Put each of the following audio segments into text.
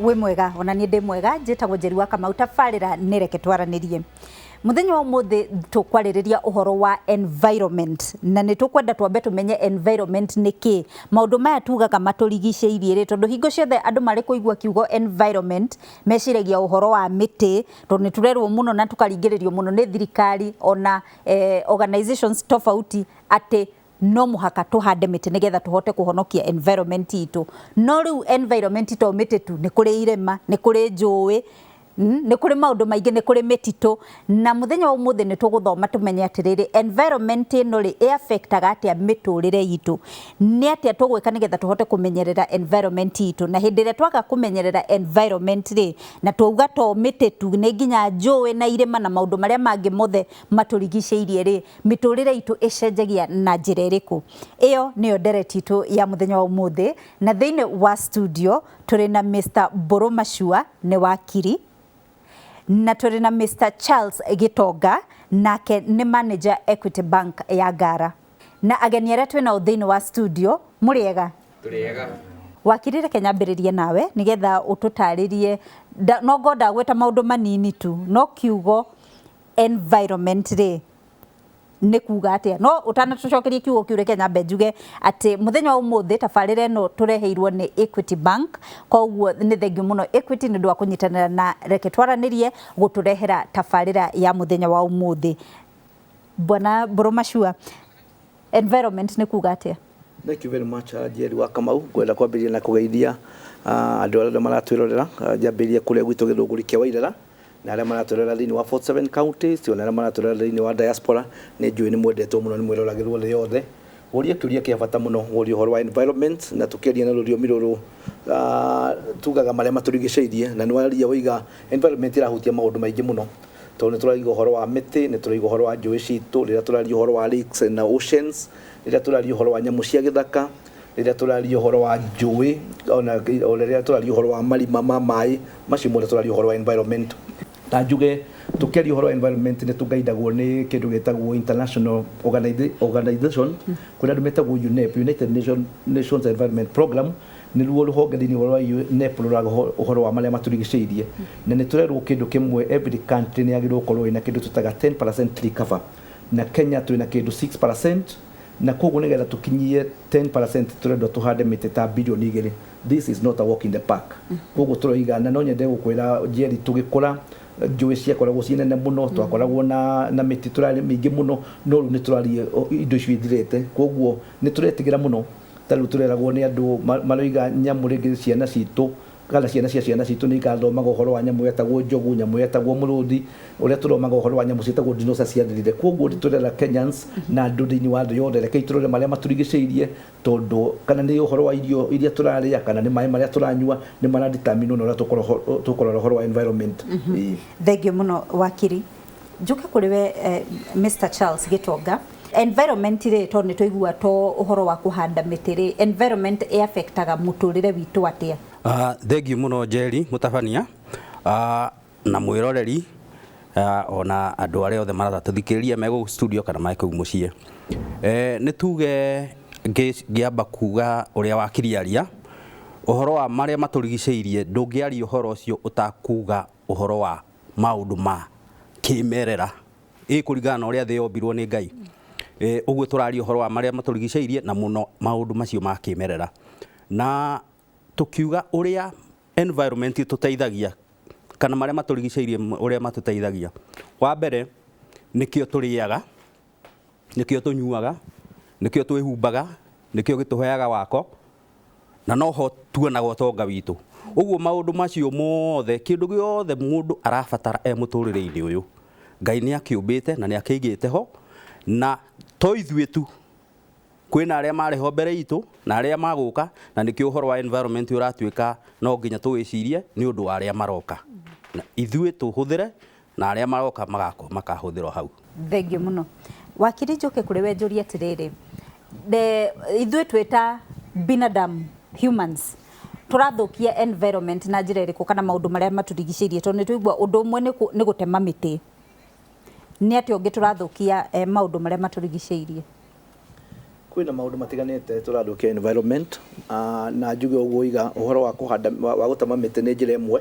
Wĩ mwega? Ona niĩ ndĩ mwega. Njĩtagwo Njeri wa Kamau, tabarĩra nĩ Reke Twaranĩrie. Mũthenya wa ũmũthĩ tũkwarĩrĩria ũhoro wa environment, na nĩ tũkwenda twambe tũmenye environment nĩ kĩ, maũndũ maya tugaga matũrigicĩirie rĩ, tondũ hingo ciothe andũ marĩ kũigua kiugo environment meciragia ũhoro wa mĩtĩ, tondũ nĩ tũrerwo mũno na tũkaringĩrĩrio mũno nĩ thirikari ona organizations tofauti atĩ no mũhaka tũhande mĩtĩ nĩgetha tũhote kũhonokia environment itũ. No rĩu environment to mĩtĩ tu, nĩ kũrĩ irĩma, nĩ kũrĩ njũĩ, nĩ kũrĩ maũndũ maingĩ, nĩ kũrĩ mĩtitũ. Na mũthenya wa ũmũthĩ nĩ tũgũthoma tũmenye atĩrĩrĩ, environment ĩno rĩ, ĩ affectaga atĩa mĩtũrĩre itũ, nĩ atĩa tũgwĩka nĩgetha tũhote kũmenyerera environment itũ. Na hĩndĩ ĩrĩa twaga kũmenyerera environment rĩ, na twauga to mĩtĩ tu, nĩ nginya njũĩ na irĩma na maũndũ marĩa mangĩ mothe matũrigicĩirie rĩ, mĩtũrĩre itũ ĩcenjagia na njĩra ĩrĩkũ? Ĩyo nĩyo ndereti itũ ya mũthenya wa ũmũthĩ. Na thĩinĩ wa studio tũrĩ na Mr. Mbũrũ Macua, nĩ wakiri, na tũrĩ na Mr. Charles Gĩtonga, nake nĩ manager Equity Bank ya Ngara. Na ageni arĩa twĩ nao thĩinĩ wa studio, mũrĩega? Tũrĩega. Wakiri, reke nyambĩrĩrie nawe nĩgetha ũtũtarĩrie, no ngo ndagwĩta maũndũ manini tu, no kiugo environment rĩ, nĩ kuga atĩa? No ũtanatũcokeria kiugo kĩu, reke nyambe njuge atĩ mũthenya wa ũmũthĩ tabarĩra ĩno tũreheirwo nĩ Equity Bank. Koguo nĩ thengiũ mũno Equity nĩ ũndũ wa kũnyitanĩra na Reke Twaranĩrie gũtũrehera tabarĩra ya mũthenya wa ũmũthĩ. Bwana Mbũrũ Macua, environment nĩ kuga atĩa? Thank you very much, Njeri wa Kamau. Ngwenda kwambĩrĩria na kũgeithia andũ arĩa othe maratwĩrorera, njambĩrĩrie kũrĩa gwitũ Gĩthũngũri kĩa Wairera na arĩa maratwĩrorera thĩinĩ wa 47 counties, ona arĩa maratwĩrorera thĩinĩ wa diaspora. Nĩ njũĩ nĩ mwendetwo mũno, nĩ mwĩroragĩrwo thĩ yothe. Woria kĩũria kĩa bata mũno, woria ũhoro wa environment, na tũkĩaria na rũthiomi rũrũ tugaga marĩa matũrigicĩirie. Na nĩ waria woiga environment ĩrahutia maũndũ maingĩ mũno, tondũ nĩ tũraiga ũhoro wa mĩtĩ, nĩ tũraiga ũhoro wa njũĩ citũ, rĩrĩa tũraria ũhoro wa lakes na oceans, rĩrĩa tũraria ũhoro wa nyamũ cia gĩthaka, rĩrĩa tũraria ũhoro wa njũĩ, ona rĩrĩa tũraria ũhoro wa marima ma maĩ, macio mothe tũraria ũhoro wa environment. Na njuge tũkĩaria ũhoro wa environment nĩ tũgaidagwo nĩ kĩndũ gĩtagwo international organization, kũrĩa andũ metagwo UNEP, United Nations Environment Program. Nĩruo rũhonge thĩinĩ wa UNEP rũraga ũhoro wa marĩa matũrigicĩirie. Na nĩ tũrerwo kĩndũ kĩmwe, every country nĩ yagĩrĩirwo gũkorwo ĩna kĩndũ tũtaga 10% tree cover, na Kenya twĩna kĩndũ 6%, na koguo nĩgetha tũkinyie 10% tũrendwo tũhande mĩtĩ ta bilioni 2. This is not a walk in the park. Koguo tũroiga, na no nyende gũkwĩra Njeri, tũgĩkũra njũĩ ciakoragwo ciĩ nene mũno, twakoragwo na mĩtĩ tũrarĩ mĩingĩ mũno, no rĩu nĩ tũraria indo icio ithirĩte. Koguo nĩ tũretigĩra mũno. Ta rĩu tũreragwo nĩ andũ maroiga nyamũ rĩngĩ ciana citũ kana ciana cia ciana citũ nĩ igathomaga ũhoro wa nyamũ yetagwo njogu, nyamũ yetagwo mũrũthi, ũrĩa tũromaga ũhoro wa nyamũ ciĩtagwo dinosaur ciathirire. Koguo nĩ tũrera Kenyans na andũ thĩinĩ wa thĩ yothe, rekei tũrore marĩa matũrigicĩirie, tondũ kana nĩ ũhoro wa irio iria tũrarĩa kana nĩ maĩ marĩa tũranyua, nĩ maradetermine na ũrĩa tũkũrora ũhoro wa environment. Ĩĩ. Thengiũ mũno wakiri. Njoke kũrĩ we Mr. Charles Gĩtonga. Environment rĩ, tondũ nĩ twaigua to ũhoro wa kũhanda mĩtĩ rĩ, environment ĩ affectaga mũtũrĩre witũ atĩa? Thengiũ mũno Njeri mũtabania na mwĩroreri ona andũ arĩa othe maratũthikĩrĩria me gũkũ studio kana me kũu mũciĩ. Nĩ tuge ngĩamba kuga ũrĩa wakiri aria ũhoro wa marĩa matũrigicĩirie, ndũngĩaria ũhoro ũcio ũtakuga ũhoro wa maũndũ ma kĩmerera ĩ kũringana na ũrĩa thĩ yombirwo nĩ Ngai. Ũguo tũraria ũhoro wa marĩa matũrigicĩirie na mũno maũndũ macio ma kĩmerera, na tũkiuga ũrĩa environment ĩtũteithagia kana marĩa matũrigicĩirie ũrĩa matũteithagia. Wa mbere, nĩkĩo tũrĩaga, nĩkĩo tũnyuaga, nĩkĩo twĩhumbaga, nĩkĩo gĩtũheaga wako, na noho tuonaga ũtonga witũ. Ũguo maũndũ macio mothe, kĩndũ gĩothe mũndũ arabatara e mũtũrĩre-inĩ ũyũ, Ngai nĩ akĩũmbĩte na nĩ akĩigĩte ho. Na to ithuĩ tu, kwĩna arĩa marĩ ho mbere itũ na arĩa magũka, na nĩkĩo ũhoro wa environment ũratuĩka no nginya tũwĩcirie nĩ ũndũ wa arĩa maroka, na ithuĩ tũhũthĩre na arĩa maroka makahũthĩrwo hau. Thengiũ mũno wakiri. Njoke kũrĩ we njũrie atĩrĩrĩ, ithuĩ twĩta binadamu, humans, tũrathũkia environment na njĩra ĩrĩkũ kana maũndũ marĩa matũrigicĩirie? Tondũ nĩ tũigua ũndũ ũmwe nĩ gũtema mĩtĩ, nĩ atĩa ũngĩ tũrathũkia maũndũ marĩa matũrigicĩirie? Kwĩna maũndũ matiganĩte tũrathũkia environment, na njuge ũguo iga ũhoro wa kũhanda wa gũtema mĩtĩ nĩ njĩra ĩmwe.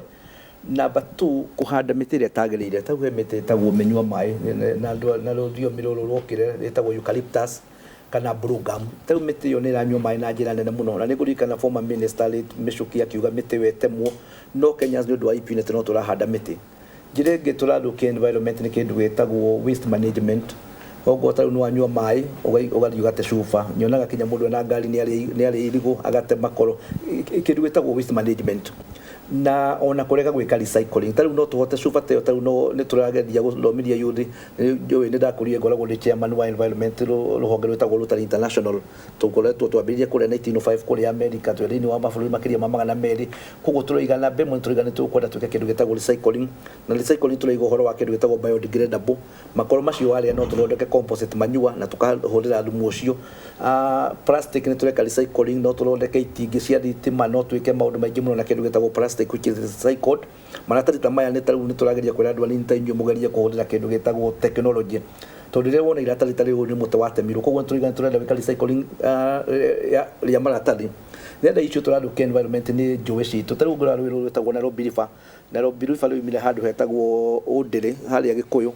Number 2, kũhanda mĩtĩ ĩrĩa ĩtagĩrĩire. Ta he mĩtĩ ĩtagwo mĩnyua maĩ na rũthiomi rũrũ rwokire ĩtagwo eucalyptus kana blue gum. Ta rĩu mĩtĩ ĩyo nĩ ĩranyua maĩ na njĩra nene mũno, na nĩ ngũririkana former minister late Michuki akiuga mĩtĩ ĩyo ĩtemwo, no Kenyans nĩ ũndũ wa impunity no tũrahanda mĩtĩ. Njĩra ĩngĩ tũrathũkia environment nĩ kĩndũ gĩtagwo waste management. Okorwo ta rĩu nĩ wanyua maĩ ũgathiĩ ũgate cuba, nyonaga kinya mũndũ ena ngari nĩ arĩ irigũ agate makoro, kĩndũ gĩtagwo waste management. Na ona kũrega gwĩka recycling. Ta rĩu no tũhote cuba ta ĩyo, ta rĩu no nĩ tũrageria gũthomithia youth. Njũĩ nĩ ndakũrire ngoragwo ndĩ chairman wa environment rũhonge rwĩtagwo Rotary International. Tũkoretwo twambĩrĩirie kũrĩa 1905 kũrĩa America, twĩ thĩinĩ wa mabũrũri makĩria ma 200. Koguo tũraiga namba ĩmwe tũraiga nĩ tũkwenda twĩke kĩndũ gĩtagwo recycling, na recycling tũraiga ũhoro wa kĩndũ gĩtagwo biodegradable. Makoro macio warĩa no tũthondeke composite manure na tũkahũthĩra thumu ũcio. Plastic nĩ tũreka recycling, no tũthondeke itingĩ cia thitima, no twĩke maũndũ maingĩ mũno na kĩndũ gĩtagwo plastic which is recycled. Maratathi ta maya nĩ ta rĩu nĩ tũrageria kwĩra andũ anini ta inyuĩ mũgerie kũhũthĩra kĩndũ gĩtagwo technology, tondũ rĩrĩa wona iratathi ta rĩu nĩ mũtĩ watemirwo. Koguo nĩ tũrenda gwĩka recycling rĩa maratathi. Nenda icio tũrathũkia environment nĩ njũĩ citũ. Ta rĩu ũngĩrora rũĩ rũrũ rwĩtagwo Nairobi River, Nairobi River rĩumire handũ hetagwo Old harĩa Gĩkũyũ,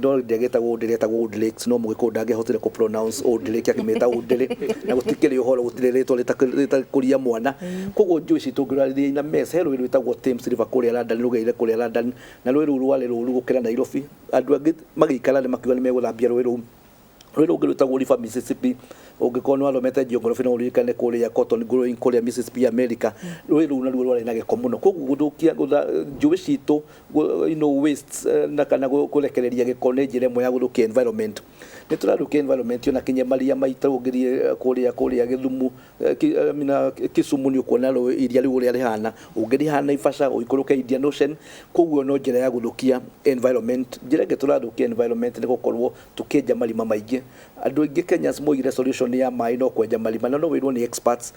no ndĩagĩtagwo Old, ĩtagwo Old Lakes, no Mũgĩkũyũ ndangĩahotire kũ pronounce Old Lake akĩmĩta Old, na gũtikĩrĩ ũhoro, gũtirĩ rĩtwa rĩtakũria mwana. Koguo njũĩ citũ ũngĩrora rĩrĩa ina mess, he rũĩ rwĩtagwo Thames River kũrĩa London, rũgereire kũrĩa London, na rũĩ rũu rwarĩ rũru gũkĩra Nairobi. Andũ angĩ magĩikara nĩ makiuga nĩ megũthambia rũĩ rũu. Rũĩ rũngĩ rwĩtagwo River Mississippi, ũngĩkorwo nĩ wathomete geography no ũririkane kũrĩa cotton growing kũrĩa Mississippi America, rũĩ rũu naruo rwarĩ na gĩko mũno. Koguo gũthũkia njũĩ citũ, you know, wastes na kana kũrekereria gĩko nĩ njĩra ĩmwe ya gũthũkia environment. Nĩ tũrathũkia environment ona kinya maria maitũ. Ũngĩthiĩ kũrĩa Gĩthumu, mina Kisumu, nĩ ũkuona rũĩ iria rĩu ũrĩa rĩhana. Ũngĩthiĩ haha Naivasha ũikũrũke Indian Ocean. Koguo no njĩra ya gũthũkia environment. Njĩra ĩngĩ tũrathũkia environment nĩ gũkorwo tũkĩenja marima maingĩ. Andũ aingĩ Kenya moigire solution ya maĩ no kwenja marima, na no wĩrwo nĩ experts,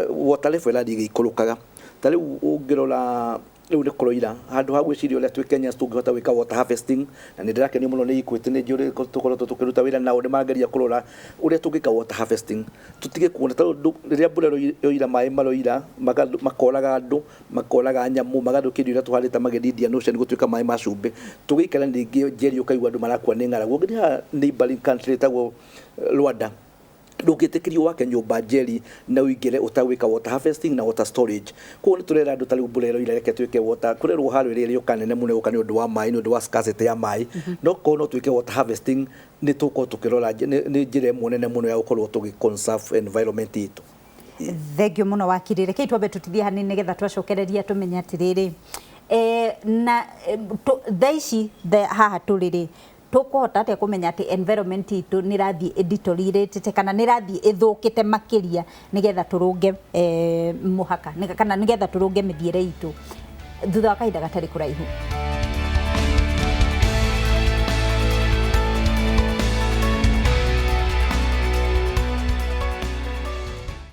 water level ĩrathiĩ ĩgĩikũrũkaga. Ta rĩu ũngĩrora rĩu nĩ kũroira handũ ha gwĩciria ũrĩa twĩ Kenya tũngĩhota gwĩka water harvesting, na nĩ ndĩrakenio mũno nĩ Equity, nĩ njũĩ tũkoretwo tũkĩruta wĩra nao, nĩ mageria kũrora ũrĩa tũngĩka water harvesting, tũtige kuona ta rĩrĩa mbura yoira maĩ maroira makoraga andũ, makoraga nyamũ, magathũkia indo iria tũhandĩte magĩthiĩ Indian Ocean gũtuĩka maĩ ma cumbĩ. Tũgĩikara rĩngĩ Njeri ũkaigua andũ marakua nĩ ng'aragu. Ũngĩthiĩ haha neighboring country ĩtagwo Rwanda, ndũngĩtĩkĩrio wake nyũmba Njeri na ũingĩre ũtagwĩka water harvesting na water storage. Koguo nĩ tũrera andũ ta rĩu mbura ĩroira reke twĩke water kũrerwo harũ ĩrĩa ĩrĩũka nene mũno ĩgũka nĩ ũndũ wa maĩ, nĩ ũndũ wa scarcity ya maĩ, no korwo no twĩke water harvesting nĩ tũgũkorwo tũkĩrora nĩ njĩra ĩmwe nene mũno ya gũkorwo tũgĩ conserve environment itũ. Thengio mũno wakiri. Rekei twambe tũtithie hanini nĩgetha twacokereria tũmenye atĩrĩrĩ, na thaa ici haha tũrĩ rĩ, tũkũhota atĩa kũmenya atĩ environment itũ nĩ ĩrathiĩ ĩdeteriorate kana nĩ ĩrathiĩ ĩthũkĩte makĩria, nĩgetha tũrũnge mũhaka kana nĩgetha tũrũnge mĩthiĩre itũ thutha wa kahinda gatarĩ kũraihu.